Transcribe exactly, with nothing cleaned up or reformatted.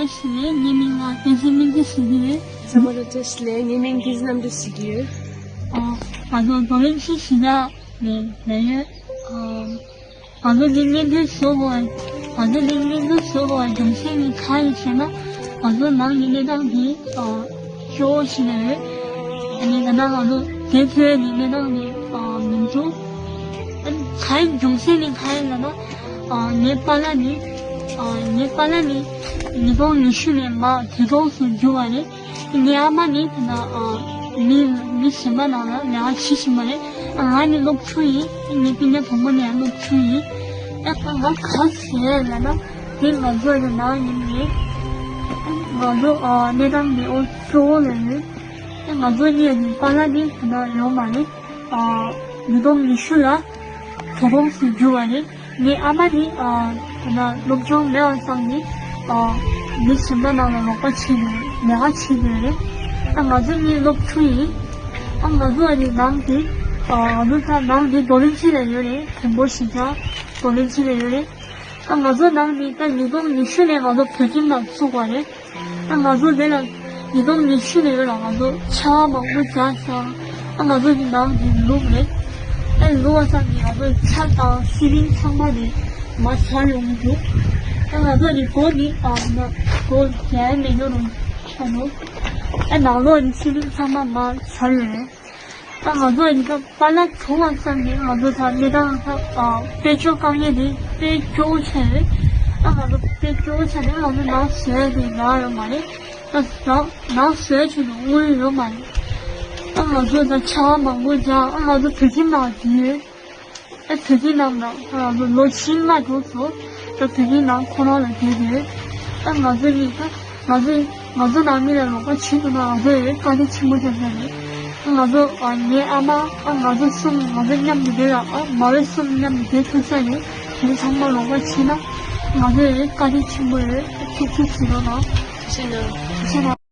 ལགས། ངའི་མིང་ལ་བསྟན་འཛིན་སྨིན་དྲུག་ཟེར་གྱི་ཡོད། ཚང་མ་ལ་བཀྲ་ཤིས་བདེ་ལེགས། ངའི་མིང་ཀིརྟི་རྣམ་གྲོལ་ཟེར་གྱི་ཡོད། ཨ། ང་ཚོ་རྡོར་གླིང་ཆུ་བཞི་ལ་ནས་ལས་ཡོད། ཨ། ང་ཚོ་འདི་སྙན་ཐོས་བཟོ་དགོས། ང་ཚོ་འདི་སྙན་ཐོས་བཟོ་དགོས་རྒྱུ་མཚན་ནི་གང་ཡིན་ཟེར་ན། ང་ཚོ་ནང་གི་གནས་སྟངས་འདི་ཨ་སྐྱོ་བོ་ཞིག་ལ་ཡོད། ཨ་ནི་ད་ལྟ་ང་ཚོ་བསྡད་ཐུབ་ཡ་ནི་གནས་སྟངས་འདི་ཨ་མི་འདུག་ཨ་ནི་གང་ཡིན་རྒྱུ་མཚན་ནི་གང་ཡིན་ལབ་ན། ཨ། ངའི་པཱ་ལགས་ནི། ཨ། ངའི་པཱ་ལགས་ནི་ཉིས་སྟོང་ཉི་ཤུ་ནས་མར་དེ་ཙོགས་སུ་གྱུར་བ་རེད། ངའི་ཨ་མ་ནི་ད་ལྟ་ཨ་མི་མི་གཞན་པ་ནང་ལ་ལས་ཀ་བྱེད་བཞིན་པ་རེད། ཨ། ང་ནི་སློབ་ཆུང་ཡིན། ངའི་སྤུན་ཀྱག་བུ་མོ་ནི་ཡང་སློབ་ཆུང་ཡིན། ཨ། ང་ག་རེ་ཟེར་ལབ་ན། དེ་ང་ཚོ་ཡི་ནང་ཡིན་ནི། ང་ཚོ་ཨ་གནས་སྟངས་འདི་ཨོ་གཙོ་བོ་ལ་ཡིན། ཨ། ང་ཚོ་གཉིས་ནི་པཱ་ལགས་ནི་ད་ལྟ་ཡོད་མ་རེད། ཨ། ཉིས་སྟོང་ཉི་ཤུ་ལ་དོ་དགོང་སུ་གྱུར་བ་རེད། ངའི་ཨ་མ་ནི་ཨ་ད་ལྟ་སློབ་སྦྱོང་མེད་པ་སང་ནི་ཨ་མི་གཞན་པ་ནང་ལ་རོགས་པ་བྱེད་དགོས་ལས་ཀ་བྱེད་དགོས་རེད། ཨ། ང་ཚོ་གཉིས་སློབ་ཆུང་ཡིན། ཨ། ང་ཚོ་ཨ་ནི་ནང་གི་ཨ་ང་ཚོ་ད་ནང་གི་རྡོར་གླིང་ཆུ་ལ་ཡོད་རེད། དོན་པོ་ཞིག་ཀྱང་རྡོར་གླིང་ཆུ་ལ་ཡོད་རེད། ཨ། ང་ཚོ་ནང་ནི་ད་ཉིས་སྟོང་ཉི་ཤུ་ནས་ང་ཚོ་བོད་ཁྱིམ་ནང་ཚུགས་པ་རེད། ཨ། ང་ཚོ་དེ་ལ་ཉིས་སྟོང་ཉི་ཤུ་ནས་ཡོད་ལ་ང་ཚོ་ཆར་པ་མང་པོ་རྒྱག་ས། ཨ། ང་ཚོ་གི་ནང་གི་ལུག་རེད། ཨ། ལུག་བ་ས་ནི་ང་ཚོ་ཆར་དང་སི་ལིང་ཚང་མ་ནི་མར་ཤར་ཡོང་གི་འདུག་ཨ། ང་ཚོ་ནི་སྒོ་ནི་ཨ་ན་སྒོ་རྒྱག་མེད་ཡོད་རུང་ཆ་ནོ། ཨ། ནང་ལོགས་ནི་སི་ལིང་ཚང་མ་མར་ཤར་ཡོད་རེད། ད་ང་ཚོ་ཡིན་ན་པཱ་ལགས་བྱུང་བ་ཙམ་གྱིས་ང་ཚོ་ད་གནས་སྟངས་ད་ཨ་དཔལ་འབྱོར་དཀའ་ངལ་དེ་དཔེ་སྐྱོ་བོ་ཆགས་ཡོད། ད་ང་ཚོ་དཔེ་སྐྱོ་བོ་ཆགས་ནས་ང་ཚོ་ནང་བཟོས་དེ་ཡག་ཡོད་མ་རེད། ད་ནང་ནང་བཟོས་བྱས་ནས་དངུལ་ཡོད་མ་རེད། ད་ང་ཚོ་ད་ཆར་པ་མང་པོ་རྒྱག་ཨ་ང་ཚོ་བོད་ཁྱིམ་ནང་བསྡད་ཡོད། ཨ། བོད་ཁྱིམ་ནང་ལ་ང་ཚོ་ལོ་བཞི་ལྔ་འགྲོ་སོང་། ད་བོད་ཁྱིམ་ནང་ཁོ་རང་ལ་བསྡད་དེ། ད་ང་ཚོ་གཉིས་ད་ང་ཚོ་ང་ཚོ་ནང་མི་ལ་རོགས་པ་བྱེད་ཐུབ་ན་ང་ཚོ་ཡི་བཀའ་དྲིན་ཆེན་པོ་ཆགས་ས་རེད། ང་ཚོ་ཨ་ངའི་ཨ་མ་ཨ་ང་ཚོ་གསུམ་ང་ཚོ་མཉམ་དུ་བསྡད་ལ་ཨ་མ་བའི་གསུམ་མཉམ་དུ་བསྡད་ཐུབ་ས་རེད། དེ་ཚང་མ་རོགས་པ་བྱེད་ན་ང་ཚོ་ཡི་བཀའ་དྲིན་ཆེན་པོ་རེད། ཐུགས་རྗེ་ཆེ་རོགས་གནང་། ཐུགས་རྗེ་གནང་།